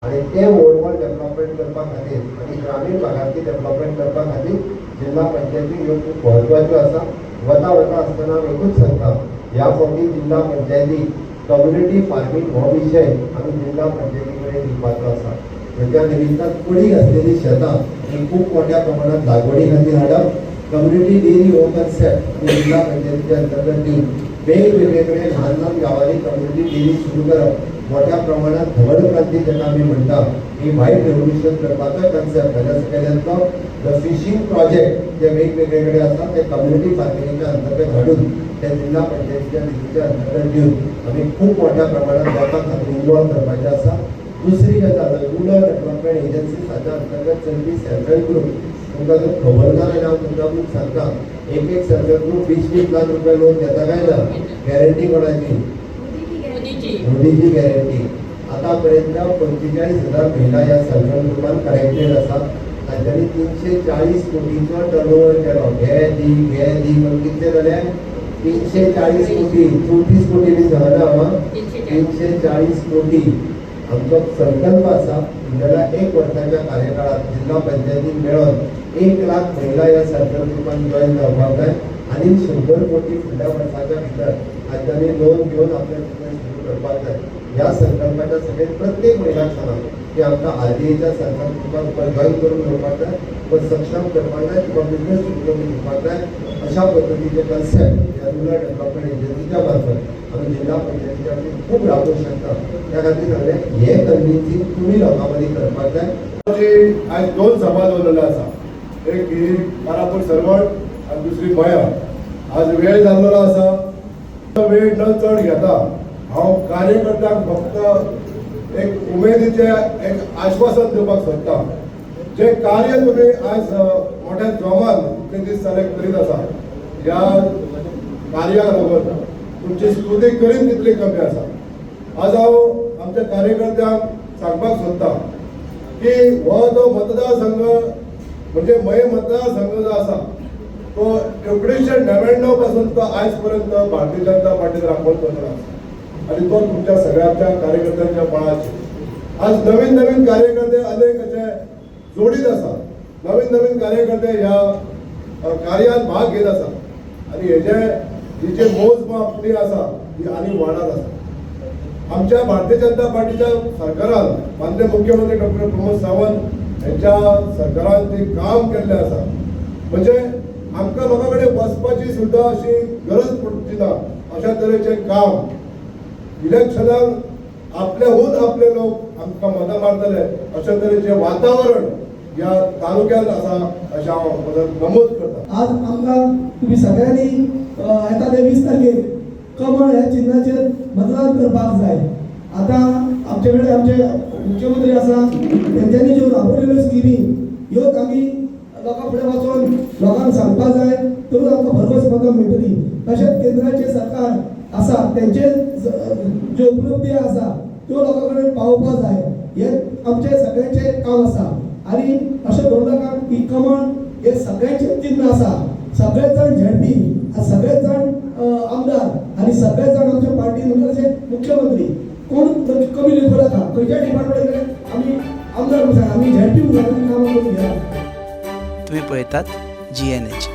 आणि ते overall development करपा खातीर आनी ग्रामीण भागांतली डेव्हलपमेंट करपा खातीर जिल्हा पंचायती ह्यो खूब म्हत्वाच्यो आसा. वता वता आसतना हांव एकूच सांगता, ह्या फावटी जिल्हा पंचायती कम्युनिटी फार्मींग हो विशय आमी जिल्हा पंचायती कडेन दिवपाचो आसा. म्हणजे निमित्तान पडीक आसलेली शेतां ही खूब मोठ्या प्रमाणात लागवडी खातीर हाडप, कम्युनिटी डेअरी हो कन्सेप्ट आमी जिल्हा पंचायतीच्या अंतर्गत दिवन वेगवेगळे कडेन ल्हान ल्हान गांवांनी कम्युनिटी डेअरी सुरू करप, मोठ्या प्रमाणात धवड क्रांती जेका आमी म्हणटा ही व्हायट रेव्होल्युशन करपाचो कन्सेप्ट. ताच्या सकयल्यान the fishing project जे वेगवेगळे कडेन आसा ते कम्युनिटी फार्मिंगच्या अंतर्गत हाडून ते जिल्हा पंचायतीच्या निधीच्या अंतर्गत दिवन आमी खूब मोठ्या प्रमाणात लोकांक हातूंत इन्वॉल्व करपाचें आसा. दुसरी गजाल, रुरल डेव्हलपमेंट एजन्सी हाच्या अंतर्गत चलपी सेल्फ हेल्प ग्रुप, तुमकां जर खबर ना जाल्यार हांव तुमकां खूब सांगता, एक एक सेल्फ हेल्प ग्रुप 20-20 लाख रुपया लोन घेता काय ना? गॅरंटी कोणाची? मोदीची. मोदीची गॅरंटी. आतापर्यंत 45,000 महिला ह्या सेल्फ हेल्प ग्रुपान कनेक्टेड आसा. तांच्यांनी 340 कोटीचो टर्नओवर केलो. घे दी घे दी म्हणून कितले जाले? 340 कोटी. 34 कोटी बी सांगना हांव. 340. 340 कोटी. आमचो संकल्प आसा, फुडल्या एक वर्साच्या कार्यकाळात जिल्हा पंचायतीन मेळोन 1 लाख महिला ह्या सेल्फ हेल्प ग्रुपान जॉयन जावपाक जाय आनी 100 कोटी फुडल्या वर्साच्या भितर तांच्यांनी लोन घेवन आपले बिझनेस सुरू करपाक जाय. ह्या संकल्पाच्या सगळे प्रत्येक महिलाक सांगा की आमकां आरडीएच्या सेल्फ हेल्प ग्रुपान तुका जॉयन करून घेवपाक जाय, तुका सक्षम करपाक जाय, तुका बिझनेस सुरू करून दिवपाक जाय. अशा पद्दतीचे कन्सेप्ट ह्या रुरल डेव्हलपमेंट एजन्सीच्या मार्फत आमी जिल्हा पंचायतीच्या वतीन खूब राबोवंक शकता. त्या खातीर सांगलें, हे कन्विन्सिंग तुमी लोकां मदीं करपाक जाय. आमची आयज दोन सभा दवरलेल्यो आसा, एक ही कारापूर सरवट आनी दुसरी मया. आज वेळ जाल्लो आसा, वेळ न चड घेता हांव कार्यकर्त्यांक फक्त एक उमेदीचें एक आश्वासन दिवपाक सोदता. जे कार्य तुमी आयज मोठ्या जोमान इतले दीस जाले करीत आसा, ह्या कार्याक लागून तुमची स्तुती करीन तितली कमी आसा. आज हांव आमच्या कार्यकर्त्यांक सांगपाक सोदता की हो जो मतदारसंघ म्हणजे मये मतदारसंघ जो आसा तो 1999 पासून तो आयज पर्यंत भारतीय जनता पार्टीन राखून दवरलेलो आसा आनी तो तुमच्या सगळ्यांच्या कार्यकर्त्यांच्या बळाचेर आज नवीन नवीन कार्यकर्ते अनेक अशे जोडीत आसा. नवीन नवीन कार्यकर्ते ह्या कार्यात भाग घेत आसा आनी हेजे ही जी मोजमाप ती आसा ती आनी वाडत आसा. आमच्या भारतीय जनता पार्टीच्या सरकारान, माननीय मुख्यमंत्री डॉक्टर प्रमोद सावंत यांच्या सरकारान जे काम केल्लें आसा, म्हणजे आमकां लोकां कडेन वचपाची सुद्दां अशी गरज पडची ना अशा तरेचें काम. इलेक्शनाक आपल्याहून आपले लोक आमकां मतां मारतले अशा तरेचें वातावरण ह्या तालुक्यांत आसा अशें हांव नमूद करता. आज आमकां तुमी सगळ्यांनी येता ते 20 तारखेर कमळ ह्या चिन्हाचेर मतदान करपाक जाय. आतां आमचे कडेन आमचे मुख्यमंत्री आसा, तेंच्यांनी ज्यो राबयलेल्यो स्किमी ह्योच आमी लोकां फुडें वचोन लोकांक सांगपाक जाय, तरूच आमकां भरघोस मतां मेळटली. तशेंच केंद्राचें सरकार आसा, तेंचे ज्यो उपलब्धी आसा त्यो लोकां कडेन पावोवपाक जाय. हें आमचें सगळ्यांचें काम आसा. आनी अशें करूं नाका की कमळ हे सगळ्यांचें चिन्ह आसा. सगळेच जाण झेडपी, सगळेच जाण आमदार आनी सगळेच जाण आमच्या पार्टीन म्हणजे मुख्यमंत्री, कोण कमी लेखू नाका. खंयच्या डिपार्टमेंट आमी आमदार म्हणून, आमी झेडपी म्हणून कामां करून घेया. तुम्ही पळयतात जीएनएच.